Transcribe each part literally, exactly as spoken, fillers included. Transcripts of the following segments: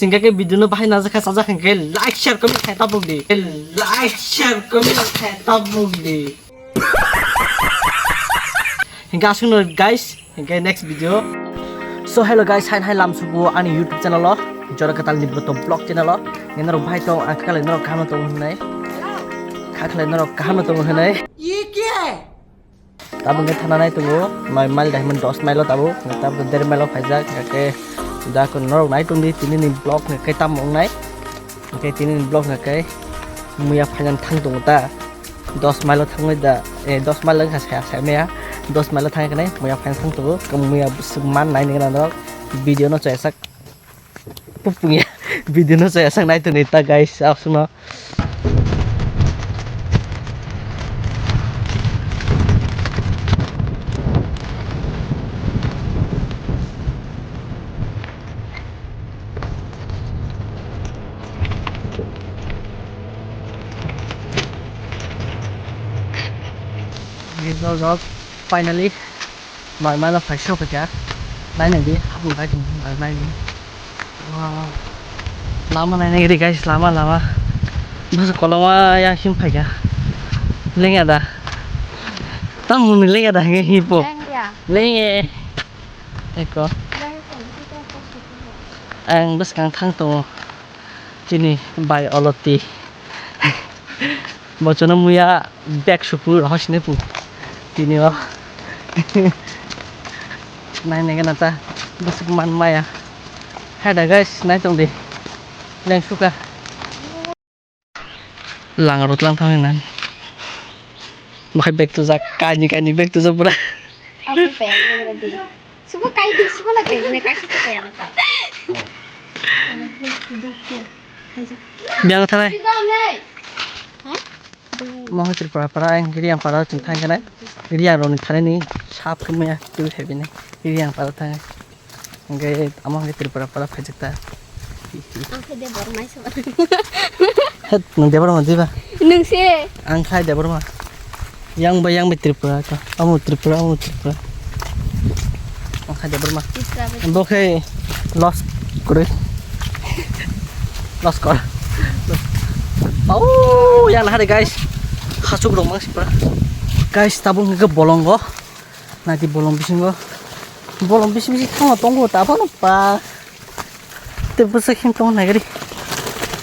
Hingke ke video no bahai najak kha, sajak hingke like, share, comment khai tabuk di. Like, share, comment khai tabuk di. Hingke aswkno guys, hingke next video. So hello guys, hain hai lam subu ani YouTube channel o, Jora Katal ni Broto Vlog channel o. Ngenarok bahai tong, ang khaklai norok kaham tong hinai. Khaklai norok kaham tong hinai. Tabuk hingke thana nai tongo, noi mile dai hwnmani dos mile o tabuk, hingke tabuk der mile o phaijak, hingke da khe norok nai tongdi tini ni vlog hingke tamo wngnai, hingke tini ni vlog hingke muya phainani thang tongo ta, dos mile o thangwi da, eh, dos mile wngkha saya saya maya, dos mile o thangwi khe nai muya phainani thang tongo, muya bwswk man nai nini norok video no chaya sak. Pupung ya. Video no saya sang nai tuni ta guys, aswkno. Result, result, finally. Mai mano phai sok kha. Nai nai di, hapung kai tong, nai nai di. Wow. Lama nai nai di guys, lama, lama. Bus koloma yang sim phai kha. Leng ya da. Tam mun leng ya da nge hipo. Leng ya. Leng ye. Eko. Leng ya. Ang bus kang thang tongo. Chini bai oloti. Bochono muya bag supu rohosne pu. Tini o. Nai nai gana ta. Bwswk man maya. Hai da guys, nai tong di. Leng suka. Lang rot lang thang nan. Makai bag tu jak, kani kani bag tu jak pura. Aku pengen berhenti. Suka kai di, suka lagi ini kai suka kayak apa? Biang thanai. Hah? Mo hai Tripura para, ang Riang para chwng thang khe nai. Riang roni thani ni sap khe maya tu hebi ni. Riang para thang. Hingke amo hingke Tripura para phaijak ta. Ang khe Debbarma se. Het, nwng Debbarma diba? Nwng se. Ang khai Debbarma. Yang bai, yang bai Tripura ka. Amo Tripura, amo Tripura. Ang khai Debbarma. Tripura bai. Bo khe loss kwrwi. Loss kor. Pau yang hari guys. Hasuk rok mang sipra. Guys, tabuk hingke bolongo. Naidi bolong bisingo, bolong bisi bisi thangma tongo, ta phano pa. Tei bwswk him tongo naigari.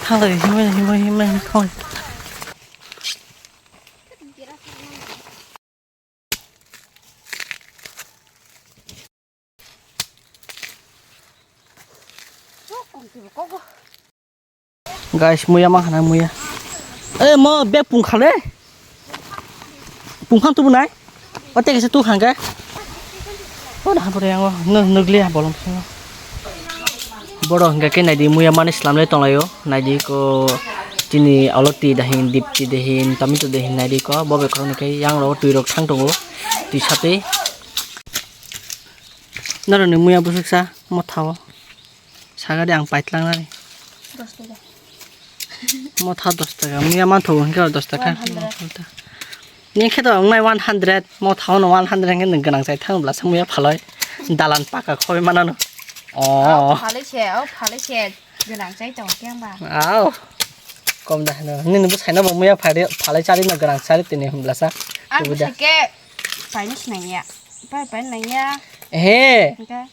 Thanglai himai himai himai himai thang. Guys, muya ma khana muya. Eh, mo bag pung khale. Pung kham tubu nai. O te kisa tu khangke. O na hapore yango nugli ha bolong. Boro hingke ke naidi muya mani slamle tonglaio. Naidi ko tini aloti dahin, dipti dahin, tamito dahin naidi ko. Bo bekrok ni ke yang ro twi rok thang tongo. Twi sati. Naro ni muya busuk sa mo thao. Sagadi ang paitlang nani. Dos taka. Motha dos taka. Muya manthogo hingke dos taka. One hundred. Ni khe to wngnai one hundred. Motha ono one hundred hingke nwng gwnang chai thang bwlasa muya phaloi. Dalan paka khoi manano. Oh. Phaloi se, oh, phaloi se. Gwnang chai tong khe ang ba. Au. Kom da hino. Nini bwsai no bo muya phaloi, phaloi chari no gwnang chari tini hwn bwlasa. Ang bwsai ke paini sinai ya. Pai pai nangya. He. Hingke?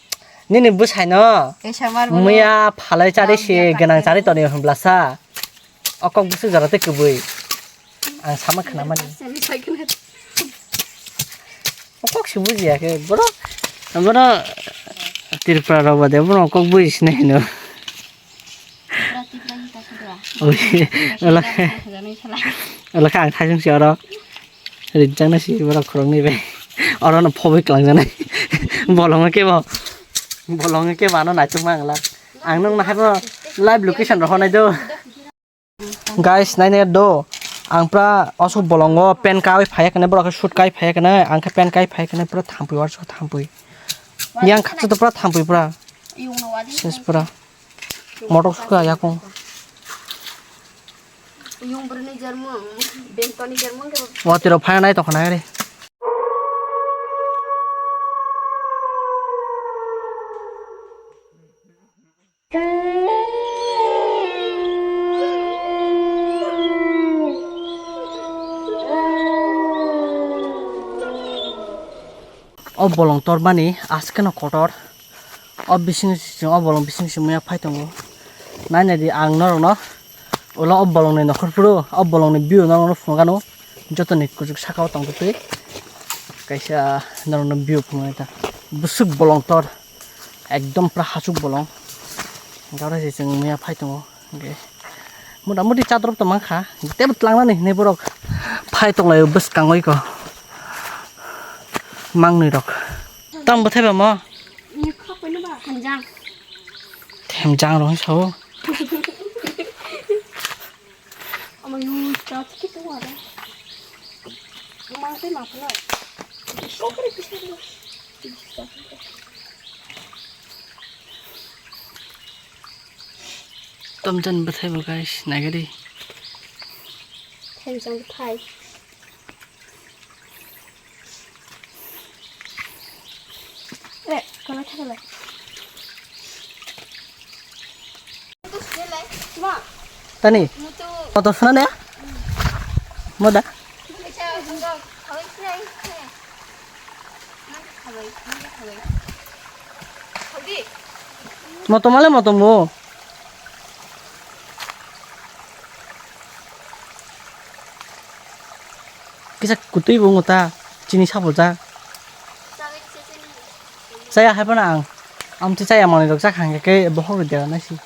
Nini bwsai no. Kaisa mar bolo. Muya phalai chari si gwnang chari toni hwnblasa. O kok bwswk jora tei kwbwi. Ang sama khna mani. O kok si bujiya khe. Boro, boro Tripura rok bade boro kok buji sinai hino. Ola, ola khe ang thaisung si oro. Rijak na si borok khoroknwi bai. Oro no phobwi kwlangjaknai. Bolongo kebo. Bolongo kebo ano naitukma ang lak. Ang nung nahai bo live location rok honai do. Guys, nainai do. Ang pura oso bolongo pen kawi phaiya kene borok shoot kai phaiya kene ang khe pen kai phaiya kene pura thampui warso thampui. Yang khaksa to pura thampui pura. Ses pura. Motok suka yakung. Yung bwrwini jarmung, bentoni jarmung khe. Watiro phai nai tongkha nai re. O bolong tormani askeno kotor. O bising sising, o bolong bising sising muya phai tongo. Nai nai di ang norokno ulo o bolongni nokhor phuru, o bolongni view norokno phunukgano. Jotoni kuchuk sakao tongtwi kaisa norokno view phunuknai ta. Bwswk bolong tor, ekdom pura hachuk bolong. Gabra se chwng muya phai tongo. Hwnkhe mota moti chatrop tongmang kha, tebo tlangnani hinwi borok phai tonglaio bwskango iko mangnwi rok. Tamo bwthai ba mo? Themjang. Themjang rok sao. Tomchan bwthai bo guys, naigadi. Themjang bwthai. Eh, kama thakala. Tani? Motor suna ne? Moda? Motor male motor mo. Kisa kutui bo wngta chini saboljak. Chaya hai phano ang amtwi chaya manwi rok chakha hwnkhe khe bokhok rwdi naisi.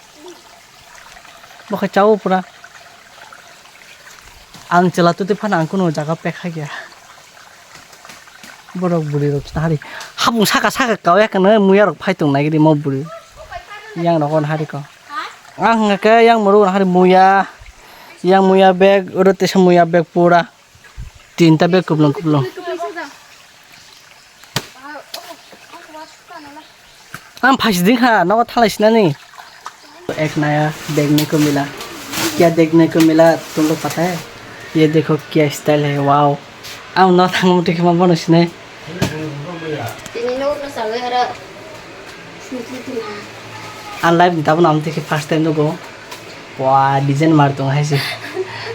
Bo khe chao pura. Ang chwla twtwi phano ang kunu jaga pekha kya. Borok bwrwi rok chwng hari hapung saka saka kawya kwno muya rok phai tong nai rimo bwrwi. Yang rok on hari ko. Ang hwnkhe yang moro hari muya. Yang muya bag oro tesa muya bag pura. Tinta bag kuplung kuplung. Ang phaisi ding kha, nogo thalai sinani. Ek naya, dekne ko mila. Kya dekne ko mila, tum log pata hai? Ye dekho kya style hai, wow. Ang no thang muti khema bono sinai. Tini no no sagai hara. Ang live ni tabuk no ang tiki first time nugo. Wah, design mar tong hai se.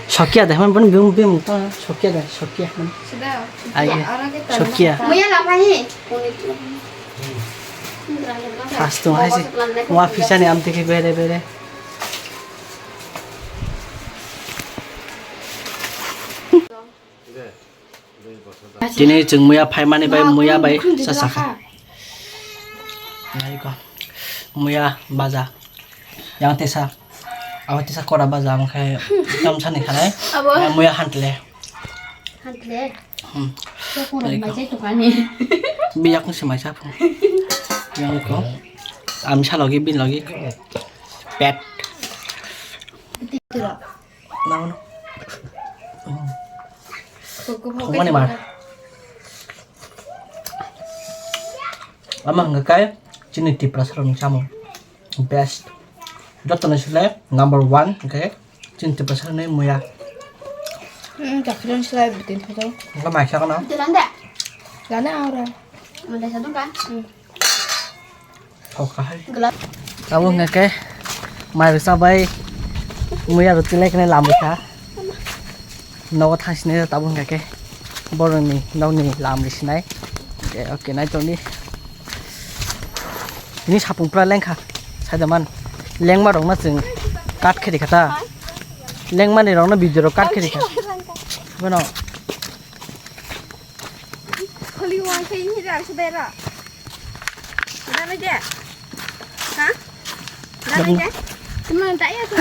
Sokia de, man bun bim bim to sokia de, sokia man. Sudah. Ai, ya, orang kita sokia. Muya lama ni. Pas tong hai se. Wah, pisa ni am tiki bere bere. Tini chwng muya phaimani bai muya bai chasakha. Naiko. Muya baja. Yang tesa. Abo tesa kora baja omo khe tamsani khanai. Abo. Yang muya hantle. Hantle. Hmm. Kora mai jai tukani. Biyak ni semai sapung. Yang ko. Ami salogi bin logi. Pet. Nang. Thongmani mar. Ama hwnkha khe chini Tiprasa rokni chamung best. Joto ni sile number one hwnkhe chini Tiprasa ni muya. Hmm, chakri ni sile bitin thoto. Hwnkhe mai kha kono. Lana ora. Mada sadung kan? Hmm. Abo hwnkha khe mai rwsa bai muya rwtwi lai khwnai lam rwkha. Nogo thang sinai tabuk hwnkha khe borokni nokni lam rwsinai. Okay, okay, nai tongdi. Tini sapung pura lengkha. Saida man lengma rokno chwng cut khe rikha ta. Lengmani rokno video rok cut khe rikha. Bono. Kholi wang khe ini rak se bera. Dale de. Ha? Dale de. Teman tak ya tu.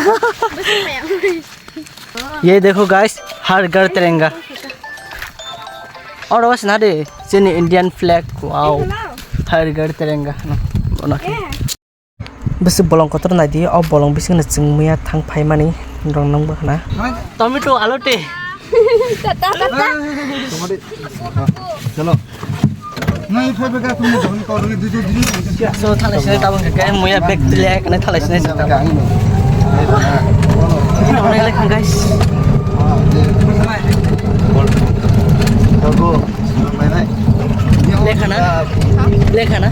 Betul ya. Ye dekho guys, Har Ghar Tiranga. Oro was na de, chini Indian flag. Wow. Har Ghar Tiranga. No, no. Bwswk bolong kotor naidi, o bolong bisingno chwng muya thang phaimani rok nung bwkhana. Tomato, alu tei. Tata, tata. Chalo. So, thalai sinai tabuk hwnkhe muya bag tile, kene thalai sinai. Thalai kha, guys. Lekha na? Lekha na?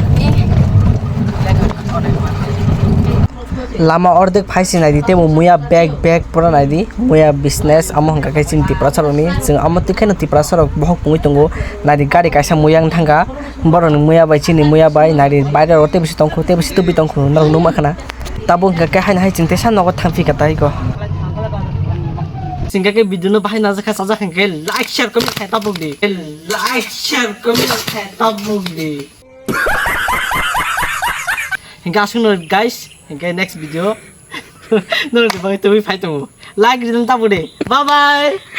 Lama ordek phai se naidi, tei bo muya bag, bag pura naidi, muya business, amo hwnkha khe chini Tiprasa rokni, chwng amo twi kheno Tiprasa rok bohok pungwi tongo, naidi gari kaisa muya wng thangkha, Borok ni muya bai, chini muya bai, nari baire rok tei bisi tongkhu, tei bisi tubui tongkhu, norok numa khana. Tabuk hingka khe haino hai chwng teisa nogo thangphi ka tai ko. Chwng khe video no bahai najak kha, chajak hingke like, share, comment khai tabuk di. Like, share, comment khai tabuk di. Hingke aswk no guys, hingke next video. Norok ni bagwi tubui phai tongo. Like rijak tabuk di. Bye bye.